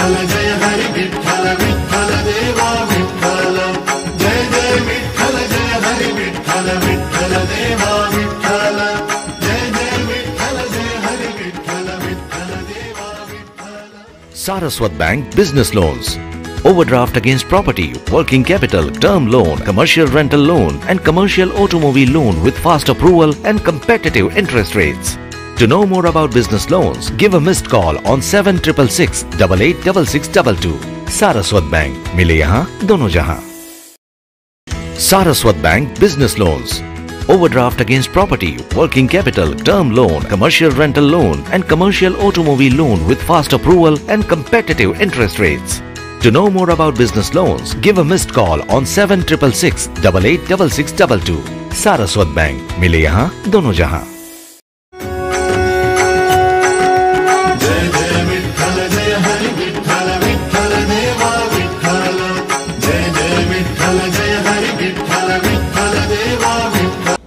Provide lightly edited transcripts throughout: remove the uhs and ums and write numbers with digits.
विठ्ठल जय हरी विठ्ठल विठ्ठल देवा विठ्ठल जय जय विठ्ठल जय हरी विठ्ठल विठ्ठल देवा विठ्ठल जय जय विठ्ठल जय हरी विठ्ठल विठ्ठल देवा Vitthal. Saraswat Bank Business Loans. Overdraft against property, working capital, term loan, commercial rental loan and commercial automobile loan with fast approval and competitive interest rates. To know more about business loans, give a missed call on 7666 886622. Saraswat Bank, mile yahan dono jahan. Saraswat Bank Business Loans. Overdraft against property, working capital, term loan, commercial rental loan and commercial automobile loan with fast approval and competitive interest rates. To know more about business loans, give a missed call on 7666 886622. Saraswat Bank, mile yahan dono jahan. जय जय विठ्ठल जय हरी विठ्ठल विठ्ठल देवा विठ्ठल जय जय विठ्ठल जय हरी विठ्ठल विठ्ठल देवा विठ्ठल.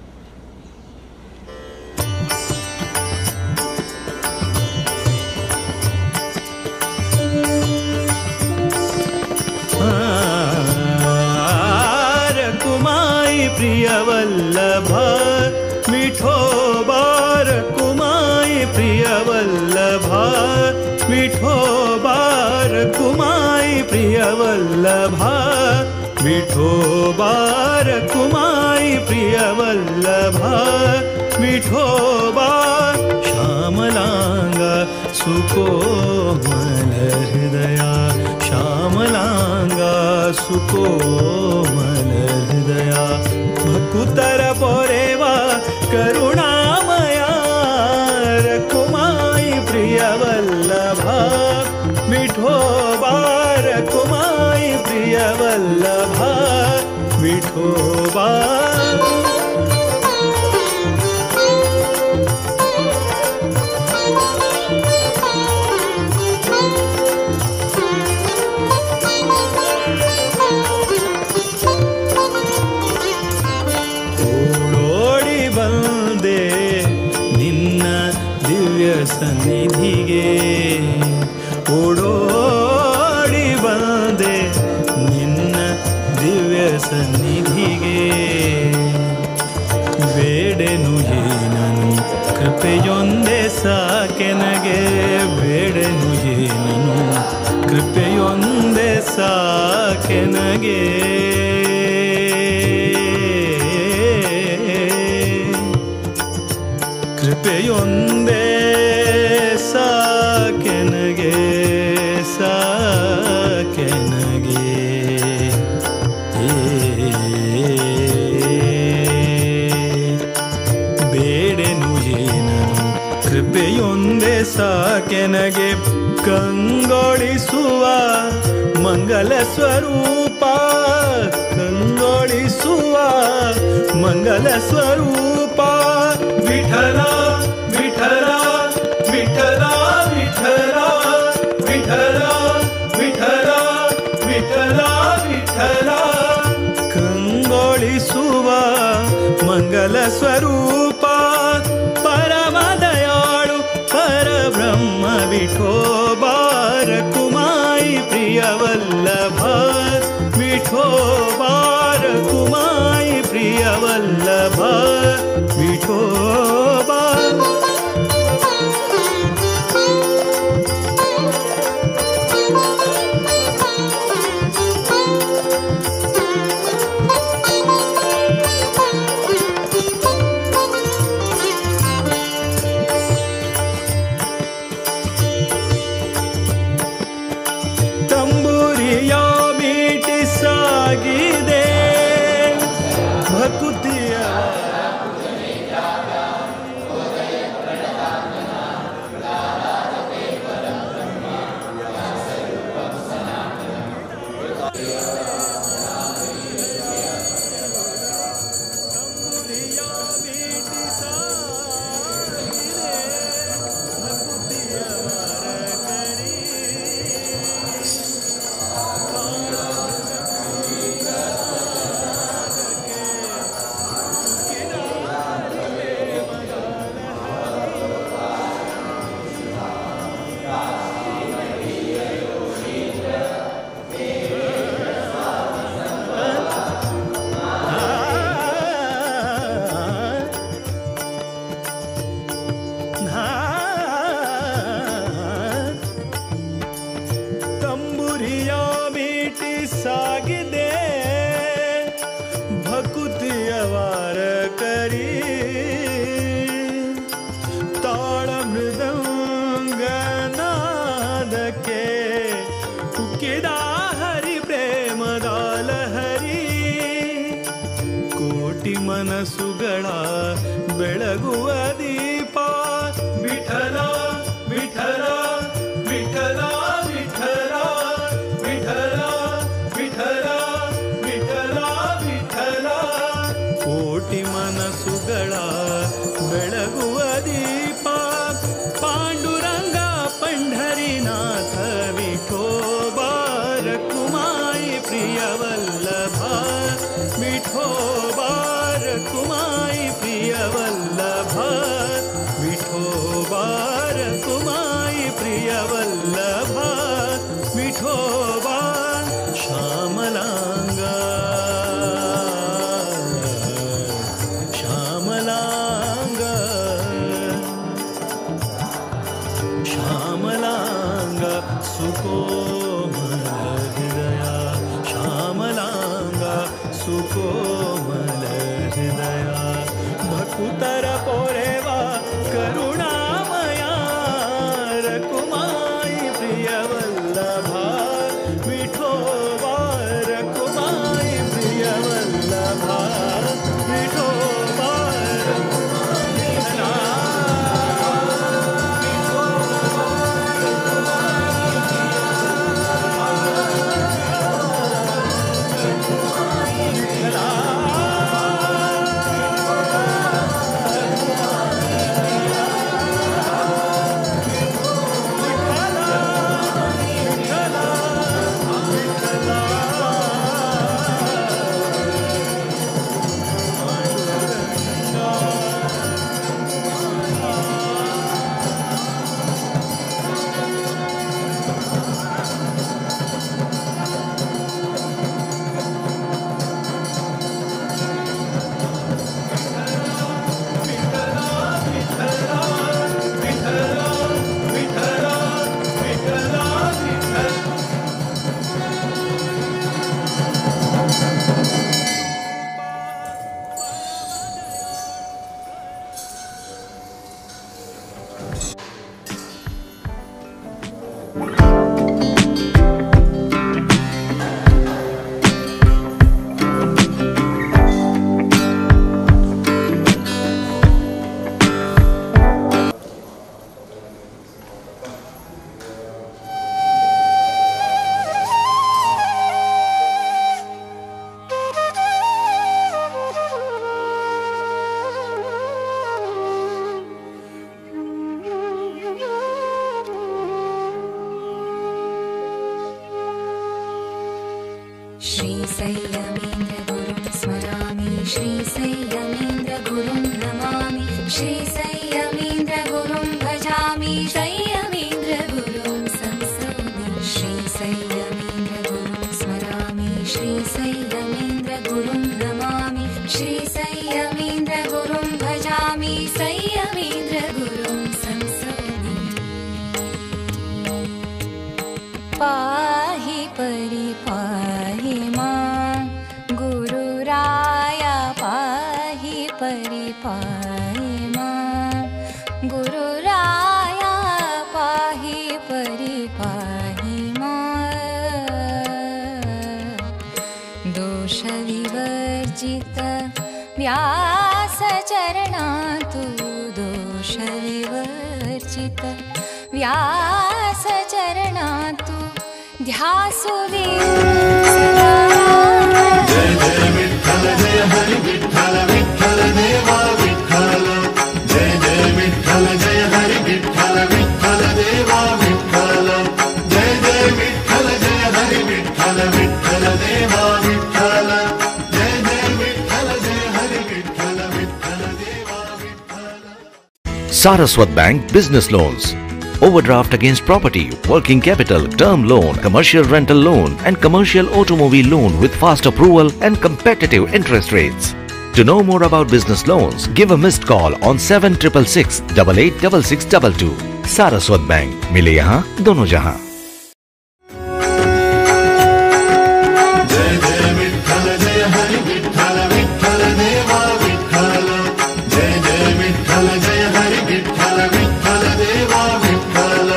रकुमाई प्रिय वल्लभ विठोबा रकुमाई प्रिय वल्लभ विठोबा रकुमाई प्रिय वल्लभ विठोबा रकुमाई प्रिय वल्लभ विठोबा. श्यामलांगा सुकोमल हृदया श्यामलांगा सुकोमल हृदया भकुतर पोरेवा करुणामया रकुमाई प्रिय वल्लभ विठोबा रकुमाई प्रिय वल्लभ विठोबा. ಓಡೋಡಿ ಬಂದೆ ನಿನ್ನ ದಿವ್ಯ ಸನ್ನಿಧಿಗೆ ಓಡೋಡಿ ಬಂದೆ ನಿನ್ನ ದಿವ್ಯ ಸನ್ನಿಧಿಗೆ ಬೇಡೆನು ಏನನು ಕೃಪೆಯೊಂದೇ ಸಾಕೆನಗೆ ಬೇಡೆನು ಏನನು ಕೃಪೆಯೊಂದೇ ಸಾಕೆನಗೆ ಕೃಪೆಯೊಂದೇ ಸಾಕೆನಗೆ ಸಾಕೆನಗೆ. ಬೇಡೆನು ಏನನು ಕೃಪೆಯೊಂದೇ ಸಾಕೆನಗೆ ಕಂಗೊಳಿಸುವ ಮಂಗಲ ಸ್ವರೂಪ ಕಂಗೊಳಿಸುವ ಮಂಗಲ ಸ್ವರೂಪ ವಿಠಲ ವಿಠಲ ವಿಠಲ ವಿಠಲ ವಿಠಲ ವಿಠಲ ವಿಠಲ ವಿಠಲ ಕಂಗೊಳಿಸುವ ಮಂಗಲ ಸ್ವರೂಪ ಪರಮದಯಾಳು ಪರಬ್ರಹ್ಮ ವಿಠೋಬಾ ರಕುಮಾಯಿ ಪ್ರಿಯ ವಲ್ಲಭ ವಿಠೋಬಾ ರಕುಮಾಯಿ ಪ್ರಿಯ ವಲ್ಲಭ ವಿಠೋಬಾ. ತಂಬೂರಿಯ ಮೀಟಿ ಸಾಗಿದೆ ಭಕುತಿಯ ಉಕ್ಕಿದ ಹರಿ ಪ್ರೇಮದ ಲಹರಿ ಕೋಟಿ ಮನಸ್ಸುಗಳ ಬೆಳಗುವ ದೀಪ ವಿಠಲ ವಿಠಲ ವಿಠಲ ವಿಠಲ ವಿಠಲ ವಿಠಲ ವಿಠಲ ವಿಠಲ ಕೋಟಿ ಮನಸ್ಸುಗಳ ಬೆಳಗುವ ದೀಪ ಪಾಂಡುರಂಗ ಪಂಢರಿನಾಥ ವಿಠೋಬಾ ರಕುಮಾಯಿ ಪ್ರಿಯವಲ್ಲಭ ವಿಠೋಬಾ ರಕುಮಾಯಿ ಪ್ರಿಯವಲ್ಲಭ ವಿಠೋಬಾ ರಕುಮಾಯಿ ಪ್ರಿಯವಲ್ಲಭ ವಿಠೋಬಾ ಶ್ಯಾಮಲಾಂಗ ಶ್ಯಾಮಲಾಂಗ ಶ್ಯಾಮಲಾಂಗ ಸುಕೋಮಲ ಹೃದಯ ಶ್ಯಾಮಲಾಂಗ ಸುಕೋಮಲ ಹೃದಯ ಭಕುತರ ಪೋರೆವ ಕರುಣಾಮಯ ರಕುಮಾಯಿ ಪ್ರಿಯವಲ್ಲಭ ವಿಠೋಬಾ ರಕುಮಾಯಿ ಪ್ರಿಯವಲ್ಲಭ ವಿಠೋಬಾ श्रीशैलमेन्द्रगुरुं स्मरामि श्रीशैलमेन्द्रगुरुं नमामि श्रीशैलमेन्द्रगुरुं भजामि शैलमेन्द्रगुरुं संसौमि श्रीशैलमेन्द्रगुरुं स्मरामि श्रीशैलमेन्द्रगुरुं नमामि श्रीशैलमेन्द्रगुरुं भजामि शैलमेन्द्रगुरुं संसौमि पाहि परिपाहि मां गुरुराया पाहि परिपाहि मां गुरुराया पाहि परिपाहि मां दोषविवर्जित व्यासचरणातु दोषविवर्जित व्यासचरणातु ध्यासुवे सदा। जय जय विठ्ठल जय हरि विठ्ठल विठ्ठल देवा विठ्ठल जय जय विठ्ठल जय हरि विठ्ठल विठ्ठल देवा विठ्ठल जय जय विठ्ठल जय हरि विठ्ठल विठ्ठल देवा विठ्ठल जय जय विठ्ठल जय हरि विठ्ठल विठ्ठल देवा Vitthal. Saraswat Bank Business Loans. Overdraft against property, working capital, term loan, commercial rental loan and commercial automobile loan with fast approval and competitive interest rates. To know more about business loans, give a missed call on 7666 886622. Saraswat Bank, mile yahan dono jahan. जय जय विठ्ठल जय हरि विठ्ठल विठ्ठल देवा विठ्ठल जय जय विठ्ठल जय हरि विठ्ठल विठ्ठल देवा विठ्ठल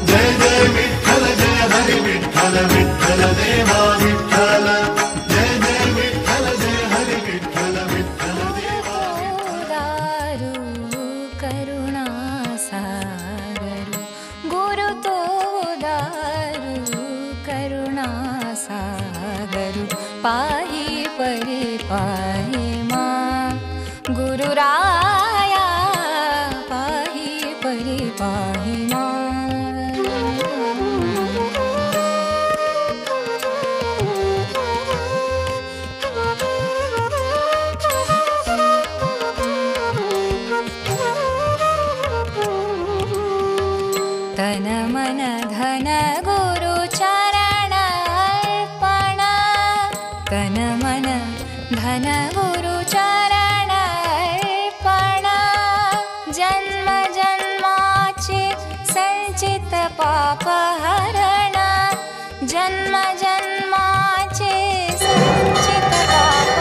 जय जय विठ्ठल जय हरि विठ्ठल। विठ्ठल विठ्ठल देवा विठ्ठल जय जय विठ्ठल जय हरी विठ्ठल विठ्ठल देवा दारू करुणा सागरू गुरु तो दारू करुणा सागरू पाही परी पाही मा गुरुराया पाही परी पाही मा। तन मन धन गुरु चरण अर्पण तन मन धन गुरु चरण अर्पण जन्म जन्माचे संचित पाप हरण जन्म जन्माचे संचित पाप।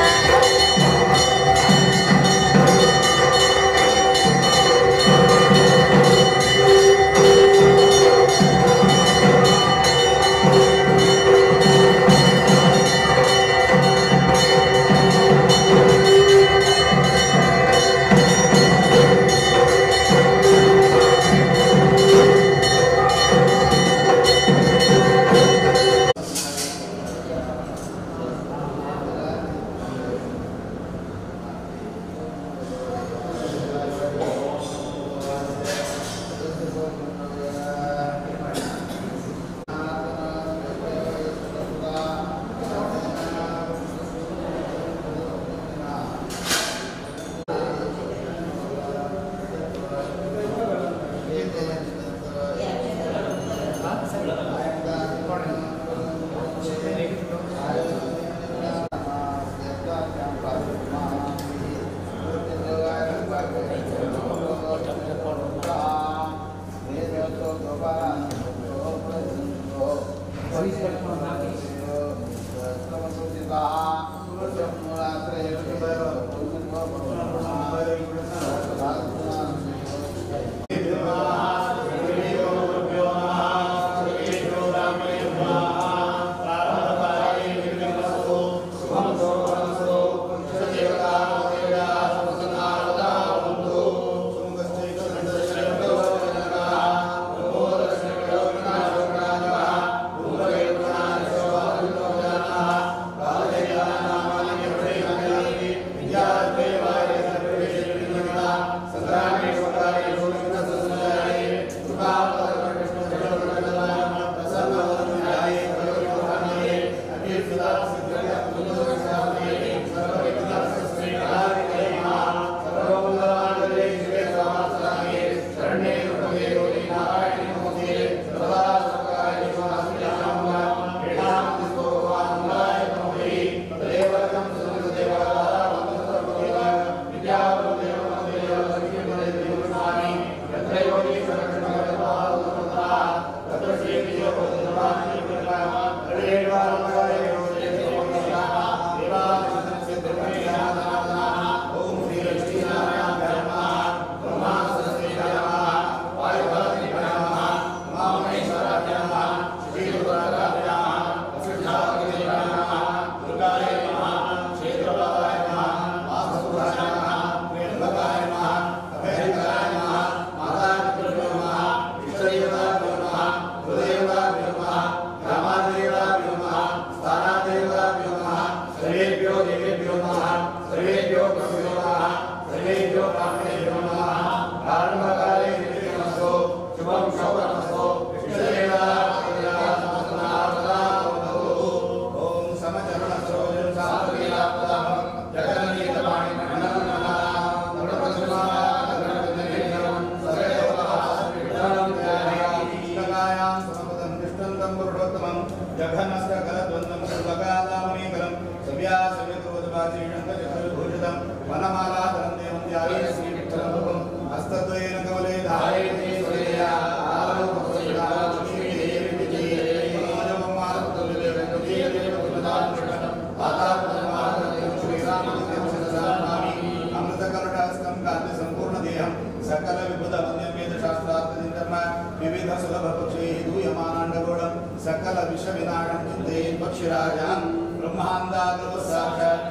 सकल विश्वविनाशं चिन्तये पक्षिराजान् ब्रह्मान्दागवसाक्षात्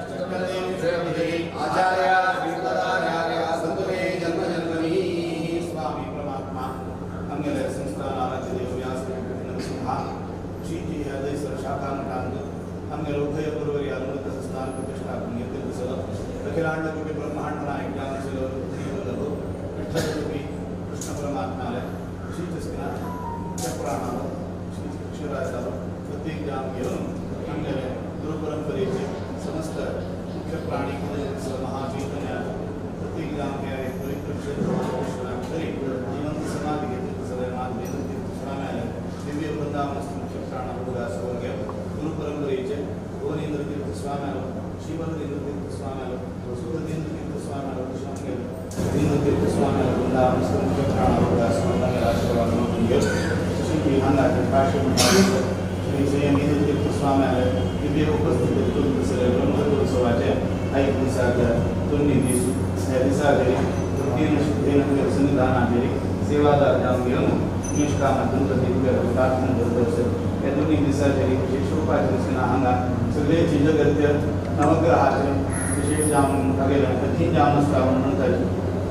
आचार्य श्रीपदाचार्य सन्तु मे जन्म जन्मनि. स्वामी परमात्मा अंगले संस्थान आराध्य देव व्यास नरसिंहा ಶ್ರೀ ಹೃದಯ ಶಾಖಾ ಮಠಾಂದು ಅಂಗಲ ಉಭಯ ಗುರುವರಿ ಅಮೃತ ಸಂಸ್ಥಾನ ಪ್ರತಿಷ್ಠಾಪನೆ ತಿಳಿಸಲು ಅಖಿಲಾಂಡ ಕೋಟಿ ಬ್ರಹ್ಮಾಂಡ ನಾಯಕ ಜ್ಞಾನಶೀಲರು ವಿಠ್ಠಲರೂಪಿ ಕೃಷ್ಣ ಪರಮಾತ್ಮಾಲೆ ಶ್ರೀಕೃಷ್ಣ ಚಪ್ರಾಣರು ಶ್ರೀ ಪಕ್ಷಿರಾಜರು ಪ್ರತ್ಯೇಕ ಜಾಮಗಿಯರು ಅಂಗಲೆ ಗುರು ಪರಂಪರೆಗೆ ಸಮಸ್ತ ಮುಖ್ಯ ಪ್ರಾಣಿ ಮಹಾಚೈತನ್ಯ ಪ್ರತ್ಯೇಕ ಜಾಮಗಿಯ ಪವಿತ್ರ ಕ್ಷೇತ್ರ ಜೀವಂತ ಸಮಾಧಿಗೆ ತೀರ್ಥಸಭೆ ಮಾಧವೇಂದ್ರ ತೀರ್ಥ ಸ್ವಾಮಿಯಾಲೆ ದಿವ್ಯ ವೃಂದಾವನಸ್ಥ ಮುಖ್ಯ ಪ್ರಾಣ ಗುರುದಾಸವರ್ಗೆ ಗುರು ಪರಂಪರೆಗೆ ಭುವನೇಂದ್ರ ತೀರ್ಥ ಸ್ವಾಮಿಯಾಲು ಶ್ರೀವರದೇಂದ್ರ ತೀರ್ಥ ಸ್ವಾಮಿಯಾಲು ಸುರದೇಂದ್ರ ತೀರ್ಥ ಸ್ವಾಮಿಯಾಲು ಸ್ವಾಮಿಗಳು ತೀರ್ಥ ಸ್ವಾಮಿಯಾಲು ವೃಂದಾವನಸ್ಥ ಮುಖ್ಯ ಪ್ರಾಣ ಗುರುದಾಸವರ್ಗೆ ಆಶೀರ್ವಾದ ಶ್ರೀ ಹಾಂಗಾಟಿ ಭಾಷ್ಯ ಶ್ರೀ ಸಂಯಮೇಂದ್ರ ತೀರ್ಥ ಸ್ವಾಮಿಯಾಲೆ ದಿವ್ಯ उपस्थित ब्रह्मोत्सवाचे ऐक दिसाक दोन्ही दीस ह्या दिसाचेर भक्तीन शुद्धेन सन्निधानाचेर सेवादार जावन घेवन निष्कामातून प्रार्थना करत आसत. ह्या दोन्ही दिसाचेर विशेष रुपाचेर आसतना हांगा सगळेची जगत्य नवग्रहाचे विशेष जावन मुखार कठीण जावन आसता म्हणून म्हणटात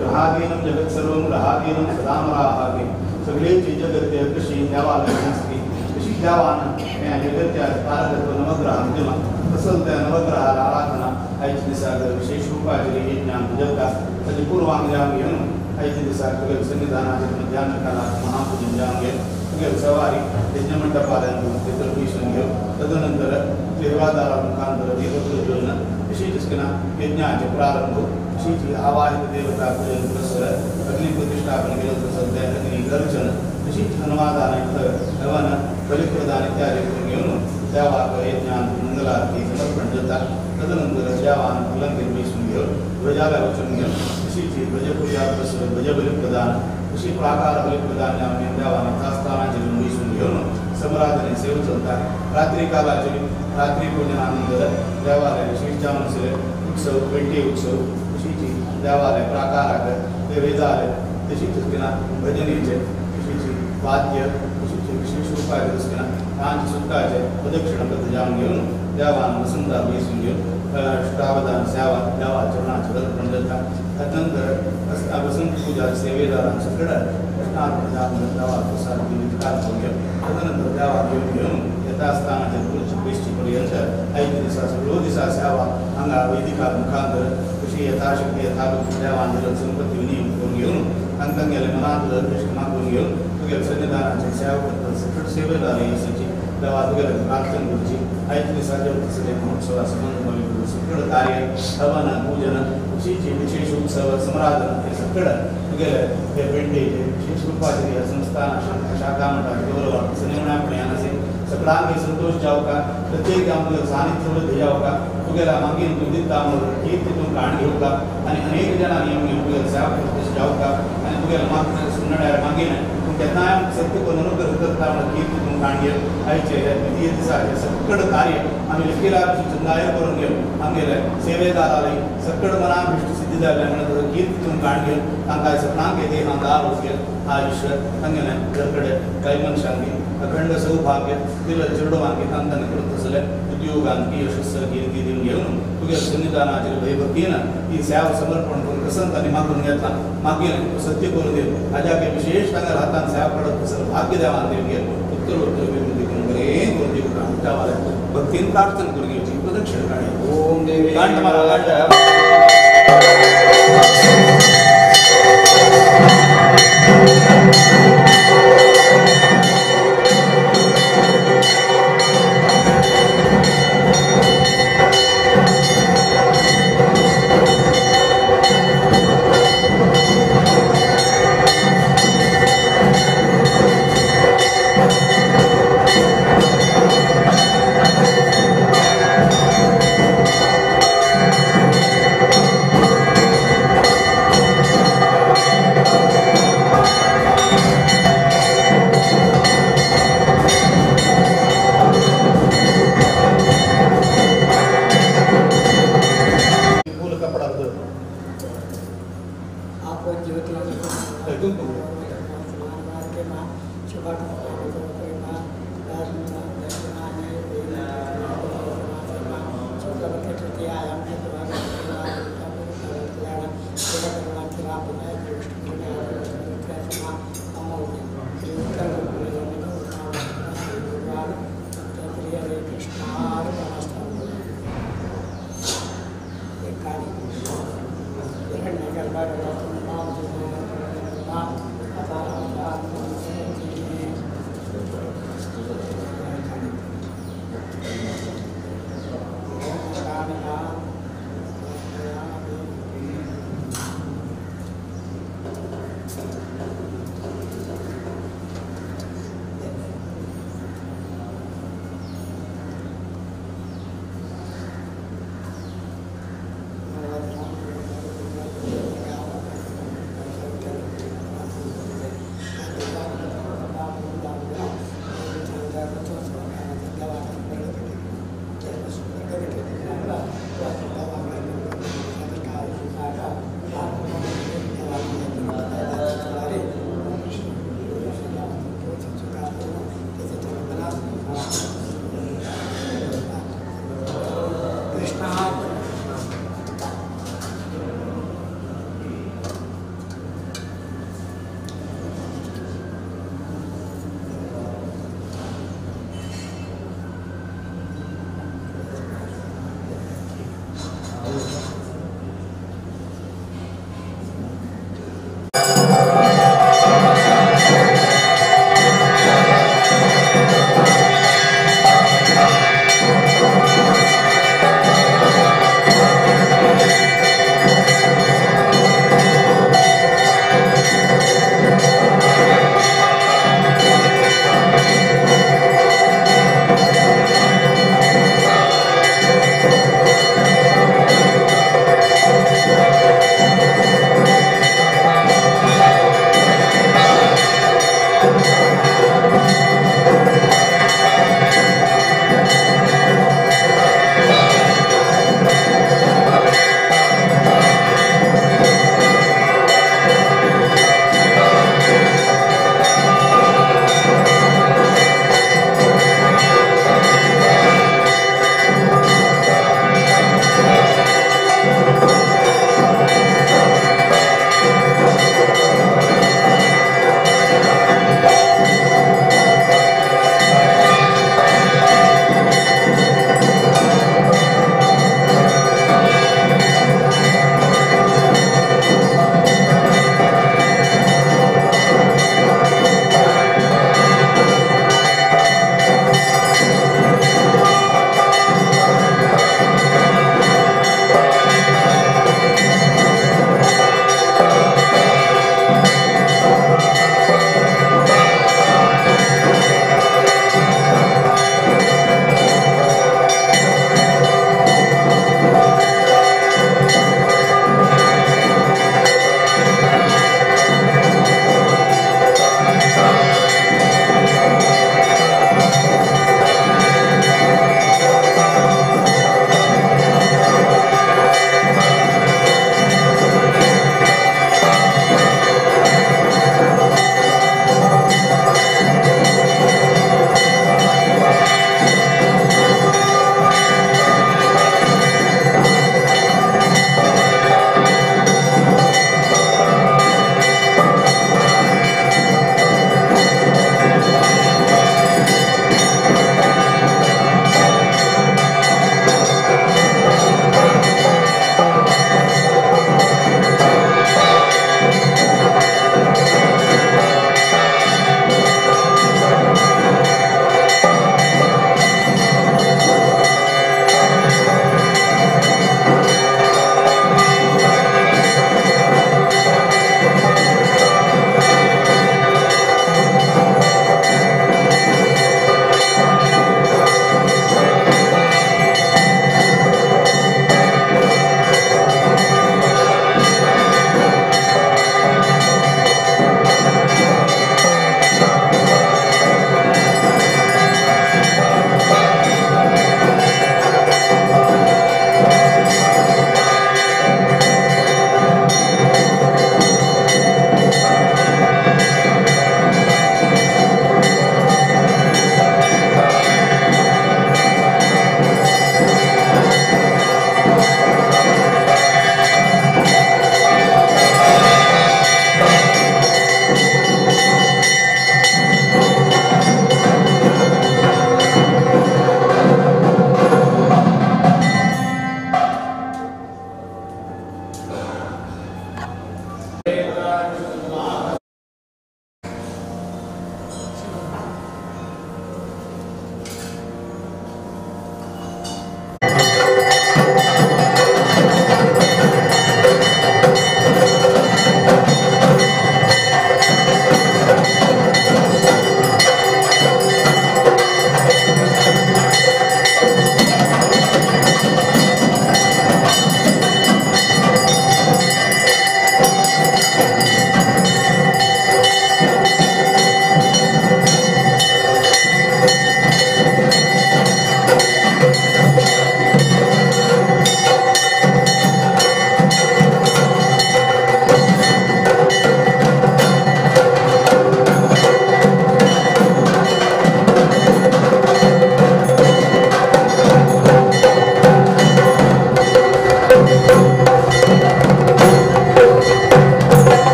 ग्रहाधीनं जगत सर्वं ग्रहाधीनं सदामराहागे सगळेची जगत्य कशी देवालय आसली तशी देवान ह्या जगत्या कारकत्व नवग्रह दिला तसंच त्या नवग्रहाला आराधना आयच्या दिसाक विशेष रुपाचेर हे ज्ञान जगता ताचे पूर्वांग जावन घेवन आयच्या दिसाक तुगेले सन्निधानाचेर मध्यान काळात महापूजन जावन घेवन तुगेले सवारी यज्ञमंडपाल्यान भितर वैसून घेवन तदनंतर सेवादारा मुखांतर दीपप्रज्वलन विशेष आसतना यज्ञाचे प्रारंभ तशीच आवाहित देवता पूजन पुरस्सर अग्नि प्रतिष्ठापन केलं तसं त्या अग्नी अर्चन तशीच अनुवादान हवन बलिप्रदान इत्यादी करून घेवन देवाक यज्ञान मंगलारती समर्पण जाता. तदनंतर देवान पलंगेर बसून घेवन ध्वजाला वचून घेवन तशीच ध्वजपूजा पुरस्सर ध्वज बलिप्रदान तशी प्राकार बलिप्रदान जावन देवान यथास्थानाचेर बसून घेवन समराधने सेव चलता. रात्री कालाचेर रात्री पूजनानंतर देवालय विशेष जावन आसले उत्सव पेटी उत्सव तशीच देवालय प्राकाराक ते वेदालय तशीच आसतना भजनेचे तशीच वाद्य तशीच विशेष रुपाचे आसतना तांचे सुत्ताचे प्रदक्षिण पद्ध जावन घेवन देवान वसंता बसून घेवन अष्टावधान सेवा देवा चरणाचे अर्पण जाता. तदनंतर वसंत पूजा सेवेदारां सगळं कृष्णार्पण जावन देवा प्रसाद विकार करून घेवन तदनंतर देवा घेवन घेवन यथास्थानाचेर बेश्टी पर्यंत आयच्या दिसा सगळो दिसा सेवा हांगा वैदिका मुखांतर कशी यथाशक्ती यथाबुद्धी देवान दिलं संपत्ती विनियोग करून घेवन तांकां गेले मनांतलं कशी मागून घेवन तुगेले सन्निधानाचे सेवा करतात सगळे सेवेदार येसची देवा तुगेले प्रार्थना करची. आयच्या दिसा जेवता सगळे महोत्सवा संबंध सगळं कार्य हवन पूजन तशीच विशेष उत्सव समराधन हे सगळं तुगेले हे पेंटेचे विशेष रुपाचे ह्या संस्थान शाखा मठाचे गौरव सनिमणापणे असे सगळ्यांक संतोष जावका प्रत्येक आमकां सानिध्य वृद्धी जावका तुगेला मागीर तूं दिता म्हणून कीर्ती तूं काण घेवका आनी अनेक जाणांनी आमगे तुगेले सेवा करता जावका आनी तुगेले माग सुन्नड्यार मागीर तूं केन्नाय सत्य करून अनुग्रह करता म्हणून कीर्ती तूं काण घेव. आयचे ह्या द्वितीय दिसाचे सगळं कार्य आमी लेखिला चंदाय करून घेवन आमगेले सेवेदाराले सगळं मनाभिष्ट सिद्धी जाल्ले म्हणून कीर्ती तूं काण घेवन तांकां सगळ्यांक देहांत आरोग्य आयुष्य तांगेले घरकडे काय मनशांकी अखंड सौभाग्य दिल चेडवांकी तांकां करत आसले उद्योगांकी यशस्स कीर्ती दिवन घेवन तुगेले सन्निधानाचेर भयभक्तीन ही सेवा समर्पण करून कसंत आनी मागून घेतला मागीर सत्य करून दिवन हाज्याके विशेष तांगेल्या हातान सेवा पडत आसले भाग्य देवान दिवन घेवन उत्तरोत्तर विनंती करून बरें करून दिवका देवाले भक्तीन प्रार्थना करून घेवची प्रदक्षिण काणी. ओम देवी गांठ मारा गांठ. Thank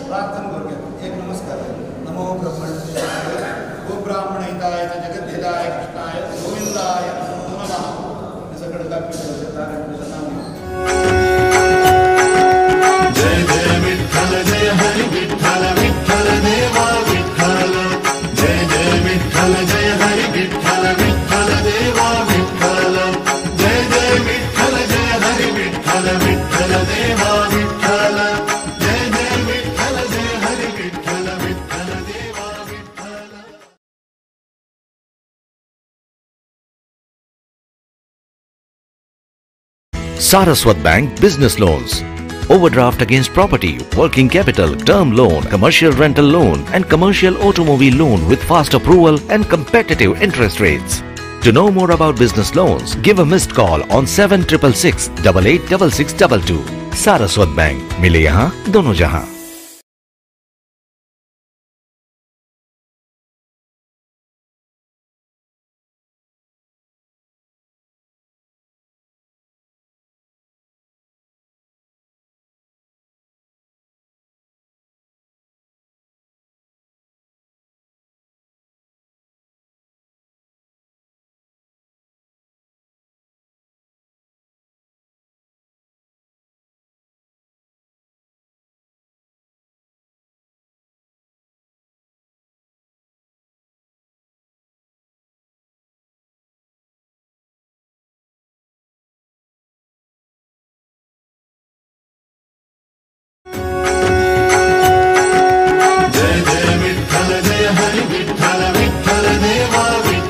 प्रार्थना करके एक नमस्कार। नमो ब्रह्मणे। गोब्राह्मण हिताय च जगद्धिताय कृष्णाय गोविंदाय नमो नमः. सगळं जय जय विठ्ठल जय हरी विठ्ठल विठ्ठल देवा विठ्ठल जय जय विठ्ठल जय हरी विठ्ठल विठ्ठल देवा विठ्ठल जय जय विठ्ठल जय हरी विठ्ठल विठ्ठल देवा विठ्ठल जय जय विठ्ठल जय हरी विठ्ठल विठ्ठल देवा Vitthal. Saraswat Bank Business Loans. Overdraft against property, working capital, term loan, commercial rental loan and commercial automobile loan with fast approval and competitive interest rates. To know more about business loans, give a missed call on 7666 886622. Saraswat Bank, मिले यहाँ दोनों जहाँ. जय जय विठ्ठल जय हरी विठ्ठल विठ्ठल देवा विठ्ठल.